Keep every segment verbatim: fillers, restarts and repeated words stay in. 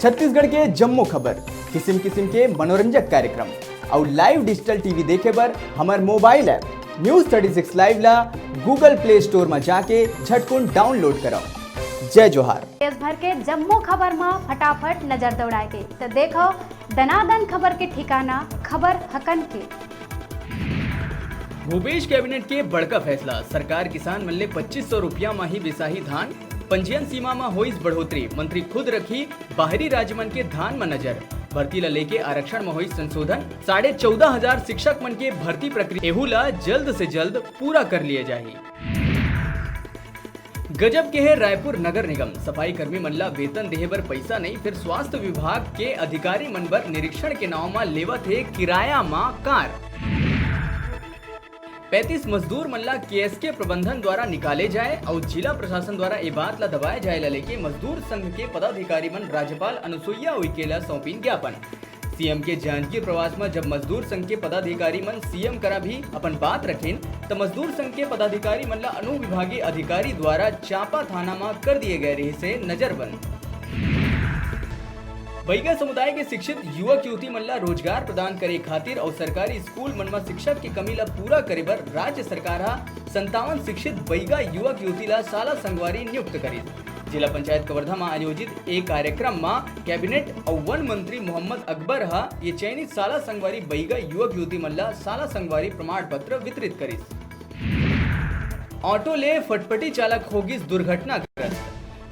छत्तीसगढ़ के जम्मो खबर, किसिम किसिम के मनोरंजक कार्यक्रम अउ live digital TV देखे बर हमर mobile app News thirty six Live ला Google Play Store म जाके झटकुन download करव। जय जोहार। देश भर के जम्मो खबर म फटाफट नजर दौड़ाए के, त देखव दनादन खबर के ठिकाना, खबर हकन के। भूपेश कैबिनेट के बड़का फैसला, सरकार किसान मन ले पच्चीस सौ रुपया म ही बिसाही धान, पंजीयन सीमा म होइस बढ़ोतरी, मंत्री खुद रखी बाहरी राज्य मन के धान म नजर, भर्ती ल लेके आरक्षण म होइस संशोधन, साढ़े चौदह हजार शिक्षक मन के भर्ती प्रक्रिया, एहू ल जल्द से जल्द पूरा कर लिए जाही। गजब के हे रायपुर नगर निगम, सफाई कर्मी मन ला वेतन देहे बर पइसा नइ, फेर स्वास्थ्य विभाग के अधिकारी मन बर निरीक्षण के नांव म लेवत हे किराया म कार। पैंतीस मजदूर मन ला केएसके प्रबंधन द्वारा निकाले जाए अउ जिला प्रशासन द्वारा ए बात ला दबाए जाए ला लेके मजदूर संघ के पदाधिकारी मन राज्यपाल अनुसुईया उइके ला सौंपिन ज्ञापन। सीएम के जांजगीर प्रवास म जब मजदूर संघ के पदाधिकारी मन सीएम करा भी अपन बात रखिन, त मजदूर संघ के पदाधिकारी मन ला अनुविभागीय अधिकारी द्वारा चांपा थाना म कर दिए गए रहिस हे नजरबंद। बइगा समुदाय के शिक्षित युवक युवती मन ला रोजगार प्रदान करे खातिर अउ सरकारी स्कूल मन म शिक्षक के कमी ला पूरा करे बर राज्य सरकार ह संतावन शिक्षित बइगा युवक युवती ला शाला संगवारी नियुक्त करिस। जिला पंचायत कवर्धा म आयोजित ए कार्यक्रम म कैबिनेट अउ वन मंत्री मोहम्मद अकबर ह ये चयनित शाला संगवारी बइगा युवक युवती मन ला शाला संगवारी प्रमाण पत्र वितरित करिस। ऑटो ले फटफटी चालक होगिस दुर्घटनाग्रस्त।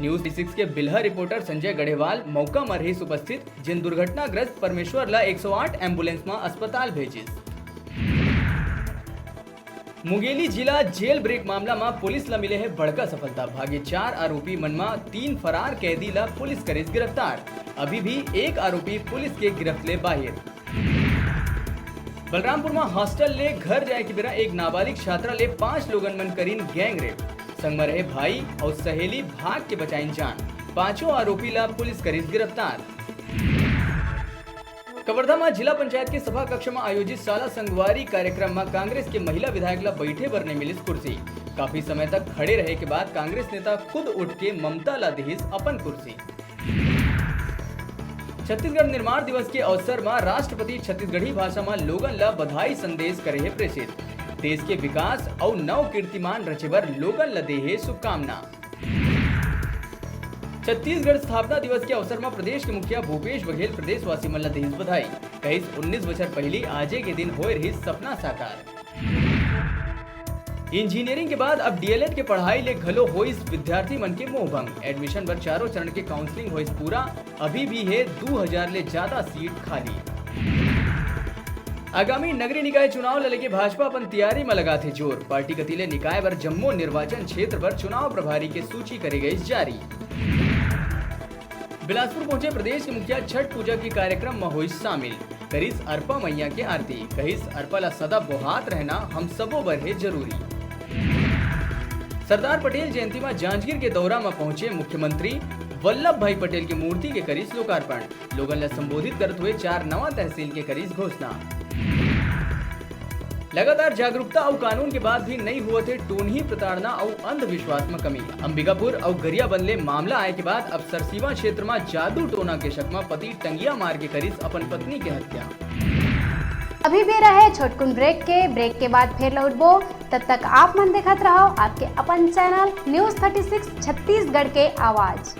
न्यूज सिक्स के बिल्हा रिपोर्टर संजय गढ़ेवाल मौका म रहिस उपस्थित, जेन दुर्घटनाग्रस्त परमेश्वर ला एक सौ आठ एम्बुलेंस म अस्पताल भेजिस। मुंगेली जिला जेल ब्रेक मामला म पुलिस ल मिले हे बड़का सफलता। भागे चार आरोपी मन म तीन फरार कैदी ल पुलिस करिस गिरफ्तार। अभी भी एक आरोपी पुलिस के गिरफ्त ले बाहिर। बलरामपुर म हॉस्टल ले घर जाए के बेरा एक नाबालिग छात्रा ले पांच लोगन मन करिन गैंग रेप। संग म रहे भाई अउ सहेली भाग के बचाइन जान। पांचों आरोपी ल पुलिस करिस गिरफ्तार। कवर्धा म जिला पंचायत के सभा कक्ष म आयोजित शाला संगवारी कार्यक्रम म कांग्रेस के महिला विधायक ल बइठे बर नइ मिलिस कुर्सी। काफी समय तक खड़े रहे के बाद कांग्रेस नेता खुद उठ के ममता ल दिहिस अपन कुर्सी। छत्तीसगढ़ निर्माण दिवस के अवसर म राष्ट्रपति छत्तीसगढ़ी भाषा म लोगन ल बधाई संदेश करे हे प्रेषित। देश के विकास अउ नव कीर्तिमान रचे बर लोगन ल दे हे शुभकामना। छत्तीसगढ़ स्थापना दिवस के अवसर म प्रदेश के मुखिया भूपेश बघेल प्रदेशवासी मन ल दिहिस बधाई। कहिस उन्नीस बछर पहिली आजे के दिन होए रहिस सपना साकार। इंजीनियरिंग के बाद अब डीएलएड के पढ़ाई ले घलो होइस विद्यार्थी मन के मोहभंग। एडमिशन बर चारों चरण के काउंसलिंग होइस पूरा, अभी भी हे दू हजार ले ज्यादा सीट खाली। आगामी नगरीय निकाय चुनाव ल लेके भाजपा अपन तैयारी म लगाथे जोर। पार्टी कति ले निकाय बर जम्मो निर्वाचन क्षेत्र बर चुनाव प्रभारी के सूची करे गइस जारी। बिलासपुर पहुंचे प्रदेश के मुखिया छठ पूजा के कार्यक्रम म होइस शामिल, करिस अरपा मैया के आरती, कहिस अरपा ला सदा बोहात रहना हम सबो बर हे जरूरी। सरदार पटेल जयंती म जांजगीर के दौरा म पहुंचे मुख्यमंत्री, वल्लभ भाई पटेल के मूर्ति के करिस लोकार्पण, लोगन ला संबोधित करत हुए चार नवा तहसील के करिस घोषणा। लगातार जागरूकता अउ कानून के बाद भी नइ होवत हे टोनही प्रताड़ना अउ अंधविश्वास म कमी। अंबिकापुर अउ गरियाबंद ले मामला आए के बाद अब सरसीवा क्षेत्र म जादू टोना के शक म पति टंगिया मार के करिस अपन पत्नी के हत्या। अभी भी रहे छोटकुन ब्रेक के, ब्रेक के बाद फेर लौटबो। तब तक आप मन देखत रहो आपके अपन channel news thirty six Chhattisgarh के आवाज।